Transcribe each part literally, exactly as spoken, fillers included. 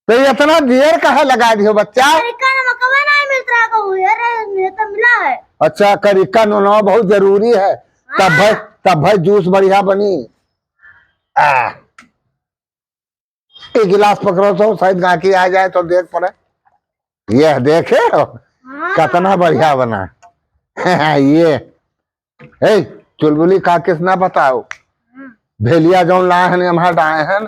तो ये इतना देर काहे लगा दियो बच्चा? करिका नमकवा नहीं मिलत रहा कहूँ, ये रे, ये तो मिला है। अच्छा, करिका नमकवा बहुत जरूरी है, तब हाँ। भाई, तब भाई जूस बढ़िया बनी। आ, एक गिलास पकड़ो तो शायद गाहकी आ जाए तो देख पड़े। ये देखे हो? हाँ। कितना बढ़िया बना। ये, ए, चुलबुली काकी से ना बताओ। हाँ। भेलिया जौन लाए हैं, हमार डाए हैं, हाँ।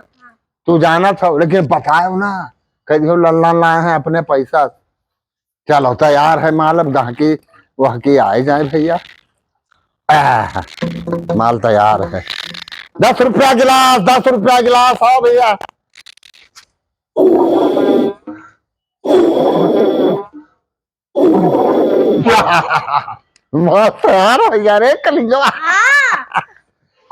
तू जानत हो, लेकिन बताओ ना, कह दियो लल्लन लाए हैं अपने पैसा। चलो, तैयार है माल, अब गाहकी वहकी आए जाए भैया। आह, माल तैयार है। दस रुपया गिलास, दस रुपया गिलास, आओ भैया। मस्त यार भैया रे कलिंगवा। हाँ।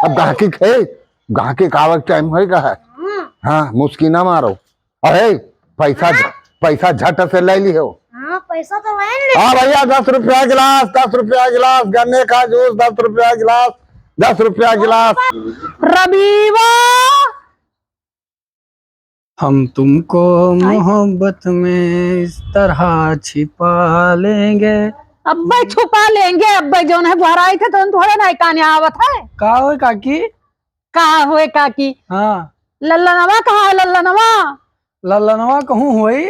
अब गाहकी खे, गाहकी का आवक टाइम होई का है? हाँ। हाँ, मुस्की ना मारो। अरे, पैसा, हाँ। पैसा झट से ले लिहो। हाँ, पैसा तो ले ले। हाँ भैया, दस रुपया गिलास, दस रुपया गिलास, गन्ने का जूस, दस रुपया गिलास, दस रुपया गिलास। रबीवा। हम तुमको आई। मोहब्बत में इस तरह छिपा लेंगे। अब्बे छुपा लेंगे, अब्बे जौन है घर आई थे तो थोड़े ना काने आवत है। का होए काकी? का होए काकी? हाँ। लल्लनवा कहाँ है लल्लनवा? लल्लनवा कहूँ होई?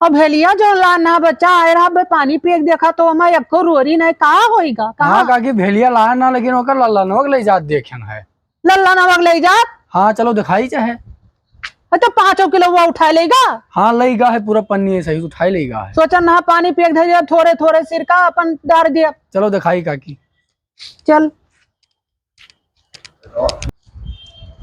अब भेलिया जो ला ना बच्चा आए रहा, बे पानी पिए के देखा तो हमें एको रोरी नहीं, का होइगा? कहाँ? हाँ काकी, भेलिया लाए ना, लेकिन ओकर लल्लनवा के ले जात देखेन है। लल्लनवा के ले जात? हाँ, चलो दिखाई चाहे। अ, तो पाँचों किलो वो उठाए लेगा? हाँ, लेगा है पूरा पन्नी ऐसा ही उठाए लेगा है। सोचा ना पानी पिए के धर दिया, थोड़े थोड़े सिरका अपन डार दिया। चलो दिखाई काकी। चल।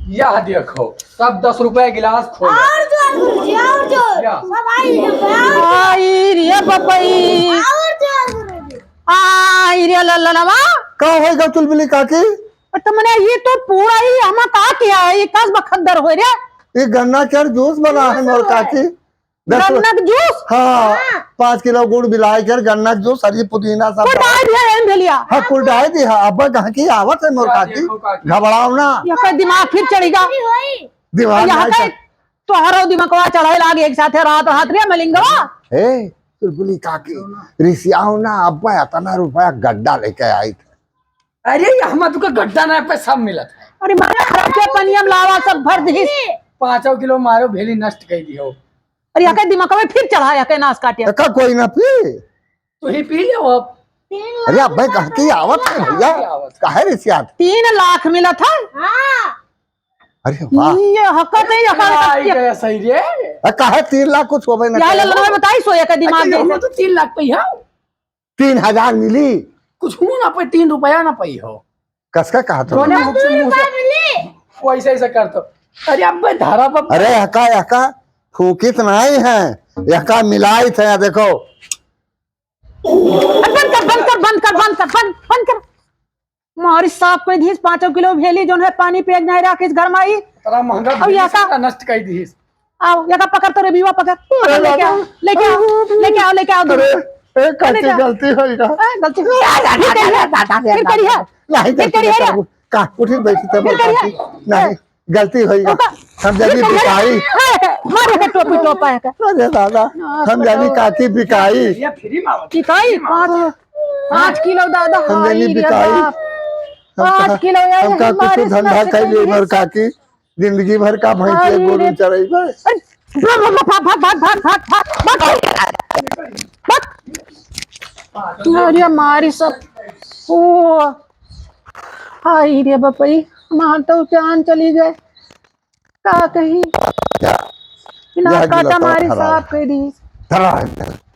यह देखो, सब दस रुपया गिलास खोल। और जोर गुरुजी, और जोर। या। सब आई रे बाप। आई रे बपई। और जोर गुरुजी। आई रे लल्लनवा। का होइगा चुलबुली काकी? तुमने ये तो पूरा ही हमा का किया है, ये कस बखद्दर होए रे? ये गन्ना के जूस बना है मोर काकी। दस रु-, गन्ना के जूस? हाँ, हाँ। पाँच किलो गुड़ मिलाए कर गन्ना के जूस, हरी पुदीना सब कुल डाल दिया है भेलिया। हाँ, कुल डाल दिया। अब गाहकी आवत है मोर काकी, देखो काकी। घबराओ ना। यहाँ का दिमाग फिर चढ़ेगा। दिमाग यहाँ नहीं का चढ़- तोहरो दिमागवा चढ़े लाग एक साथे रात रात रे मलिंगवा। ए, चुलबुली काकी, रिसियाओ ना, अब इतना रुपया गड्डा लेके आई थे। अरे, ये हमार तुका गड्डा ना पे सब मिलत है। अरे, मारे खराब के पनिया में लावा सब भर दिहिस। पाँचों किलो मारो भेली नष्ट कर दियो। अरे, यके दिमाग में फिर चढ़ा, यके नाश काटे। एका कोई ना पी। तू ही पी लियो अब। अरे, अब्बे कहाँ की आवत है भैया? काहे रिसियात? तीन लाख मिलत है। हाँ। अरे वाह। ये हकत है, ये हकत है। आई गया सही रे। अ, काहे तीन लाख कुछ होबे ना करे? लल्लनवा बताई सो यके दिमाग अच्छा, में। हम तो तीन लाख पे ही हो। तीन हजार मिली। कुछ हूँ ना पे, तीन रुपया ना पाई हो। कसका कहा तो? दोनों मुख से मुंह से वैसे ऐसे कर तो। अरे अब मैं धारा पर अरे यका, यका फूकित नहीं है, यका मिलाइत है, देखो। बंद कर, बंद कर, बंद कर, बंद कर, बंद, बंद कर। मारी साफ कर दीस, पाँचों किलो भेली जोन है पानी पे नहीं राखिस घर में आई। इतना महंगा अब भेली यका सारा नष्ट कर दीस। आओ, यका पकड़ तो रे बीवा पकड़। पकड़, लेके आओ, लेके आओ, लेके आओ, लेके आओ, अरे, ए, काकी, गलती हो गया। ए, गलती। फिर करिए। दादा, दादा, फिर करिए। नहीं, फिर गलती करिए। नहीं करबो। का, उठी बैठी तब फिर करिए। काकी। नहीं, गलती हो गया। ओका, हम जानी फिर करिए। बिकाई। ए, मारो के टोपी टोपा है का। अरे दादा, हाँ, हम जानी बताओ। काकी बिकाई। ये फ्री में आवत है। बिकाई, पाँच, पाँच किलो दादा, हम जानी हाय रे बिकाई। बाप। हम पाँच का, किलो यार, हम का कुछ हमारे धंधा साथ कर लिए करिए। मर काकी। जिंदगी भर का भैंसिया अरे गोरू रे। चरइबे। अरे, भाग, भाग, भाग। अरे मारी सब। ओ, हाय रे बपई, हमार तो जान चली गए। का कही? इना यह काटा गिला मारी तो साफ कर दी। धरा है।